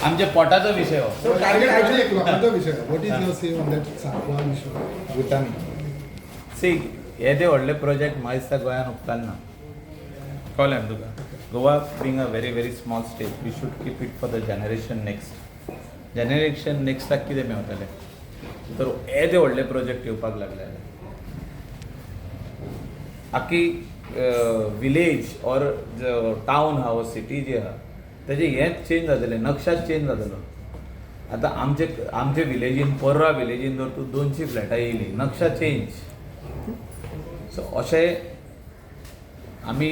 आमच्या पोटाचो विशय हो. सो टार्गेट आणि एक लोकांचो विशय, what is your say on that Sancoale issue? Bhutani. C, हे ते व्हडले प्रोजेक्ट म्हाका दिसता गोंयान उपकारना, कळ्ळें न्हू तुका? Goa being a very very small state, we should keep it for the generation next. Generation नेक्स्टाक कितें मेवतलें तर येदे व्हडले प्रोजेक्ट येवपाक लागले जाल्यार आख्खी विलेज ऑर टावन आहा वो सिटी जी आहा तेजें हेंच चेंज जातलें, नक्षाच चेंज जातलो. आतां आमचे विलेजीन, पर्रा विलेजीन जर तूं 200 फ्लॅटां येयलीं, नक्षा चेंज. सो अशें आमी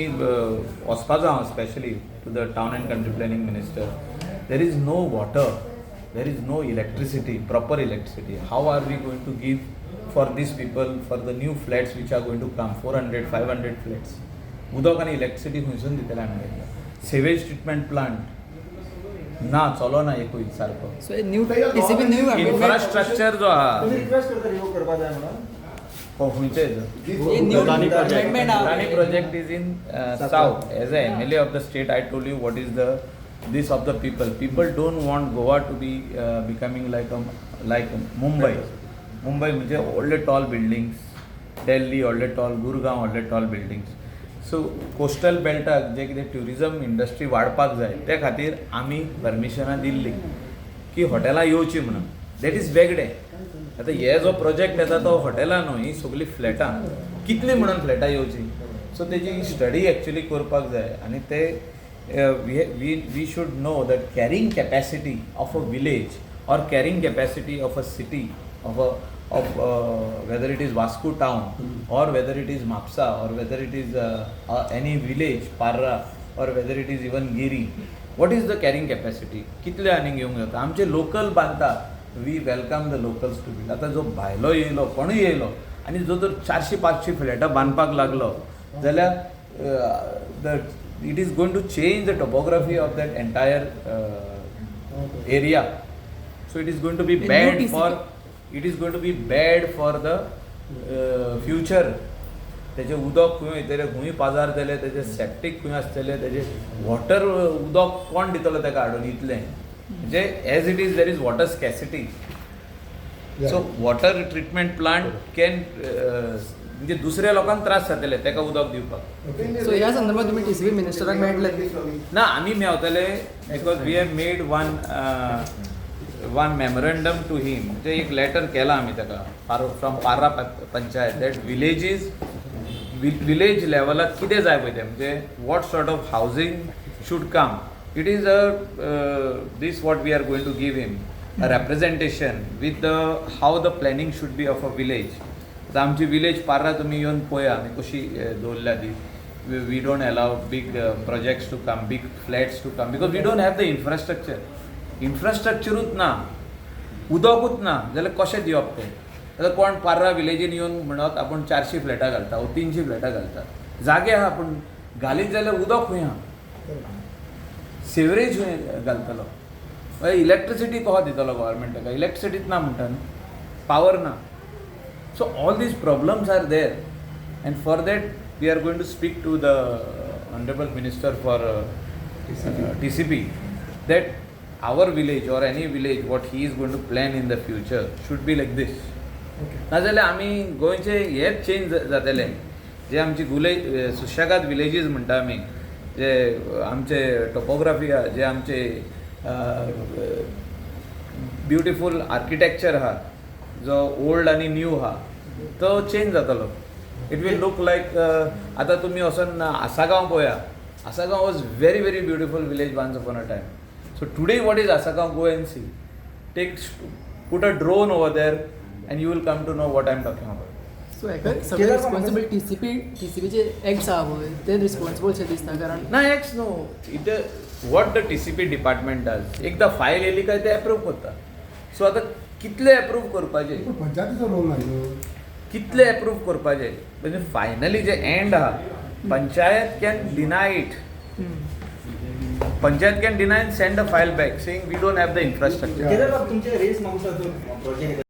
वचपाचो हांव specially to the Town and Country Planning Minister. There is no water, there is no electricity, proper electricity. How are we going to give for these people, for the new flats which are going to come, 400, 500 flats? उदक आनी electricity खंयसून दितले आमी तांकां? Sewage treatment plant ना, चलोना एकूय सारको. So new TCP, new infrastructure जो आहा. तुम्ही रिक्वेस्ट करता रिवोक करपा जाय म्हणून. हो, खंयचे? New amendment. Bhutani project is in south. As a MLA of the state, I told you what is the this of the people. People don't want Goa to be becoming like Mumbai. Mumbai म्हणजे व्हडले tall buildings, दिल्ली व्हडले toll, Gurgaon व्हडले tall buildings. So coastal बेल्टाक जे कितें tourism industry वाडपाक जाय, ते खातीर आमी परमिशनां दिल्ली की हॉटेलां येवची म्हणून. That is वेगळें. आतां हे जो प्रोजेक्ट येता तो हॉटेलां न्हू, ही सगळीं फ्लॅटां. कितली म्हणून फ्लॅटां येवची? सो तेजी स्टडी एक्चुली करपाक जाय आनी ते we should know that carrying capacity of a village or carrying capacity of a city of whether it is Vasco town or whether it is Mapsa or whether it is any village, Parra, or whether it is even Giri, what is the carrying capacity? कितले आनीक येवंक जाता? आमचे local बांदता, we welcome the locals to build. आतां जो भायलो येयलो, कोणूय येयलो आनी जो जर 400 500 फ्लॅटां बांदपाक लागलो जाल्यार the it is going to change the topography of that entire area. So it is going to be new bad TCP. For it is going to be bad for the future. तेजें उदक खंय वयतलें, खंय पाजारतलें, तेजें septic खंय आसतलें, तेजें water उदक कोण दितलो ताका हाडून इतलें? म्हणजे as it is, there is water scarcity. So water treatment plant can म्हणजे दुसऱ्या लोकांक त्रास जातले ताका उदक दिवपाक. सो ह्या संदर्भात तुम्ही टीसीपी मिनिस्टराक मेळटले? ना, आमी मेवतले because we have made one memorandum to him. म्हणजे एक लेटर केला आमी ताका from Parra panchayat that villages, village लेवलाक कितें जाय पळय तें, म्हणजे what sort of housing should come. It is a this what we are going to give him, a representation with the how the planning should be of a village. आतां आमची village Parra तुमी येवन पळया आमी कशी दवरल्या ती. We don't allow big projects to come, big flats to come, because we don't have the infrastructure. इन्फ्रास्ट्रक्चरूच ना, उदकूच ना जाल्यार कशें दिवप तें? आतां कोण पार्रा विलेजीन येवन म्हणत आपूण 400 फ्लॅटां घालता वो 300 फ्लॅटां घालता, जागे आहा, पूण घालीत जाल्यार उदक खंय आहा? सिवरेज खंय घालतलो? इलेक्ट्रिसिटी कसो दितलो गव्हर्मेंट ताका? इलेक्ट्रिसिटीच ना म्हणटा न्हू, पावर ना. So all these problems are there, and for that we are going to speak to the honorable minister for TCP that our village or any village what he is going to plan in the future should be like this. नाजाल्यार आमी गोंयचे हेच change जातले. जे आमची गुले सुशेगाद villages म्हणटा आमी, जे आमचे टोपोग्राफी आहा, जे आमचे ब्युटिफूल आर्किटेक्चर आहा, जो ओल्ड आनी न्यू आहा, तो चेंज जातलो. It will look like आतां तुमी वचोन आसागांव पळया. Assagao was very very beautiful village once upon a time. So today what is Assagao? Go and see. Take put a drone over there and you will come to know what I am talking about. So हेका सगळे responsible TCP, टीसीपीचे acts आहा पळय, ते responsible शे दिसता कारण ना, acts no. It what the TCP department does, एकदां फायल येयली काय ते एप्रूव करता. सो आतां कितले एप्रूव करपाचे? पण पंचायतीचो रोल ना ह्यो. कितले एप्रूव करपाचे? म्हणजे फायनली जे एंड आहा, panchayat can deny it. Panchayat can deny and send a file back saying we don't have the infrastructure. Kedar बाब, तुमचे रेस मागुसाचो प्रोजेक्ट.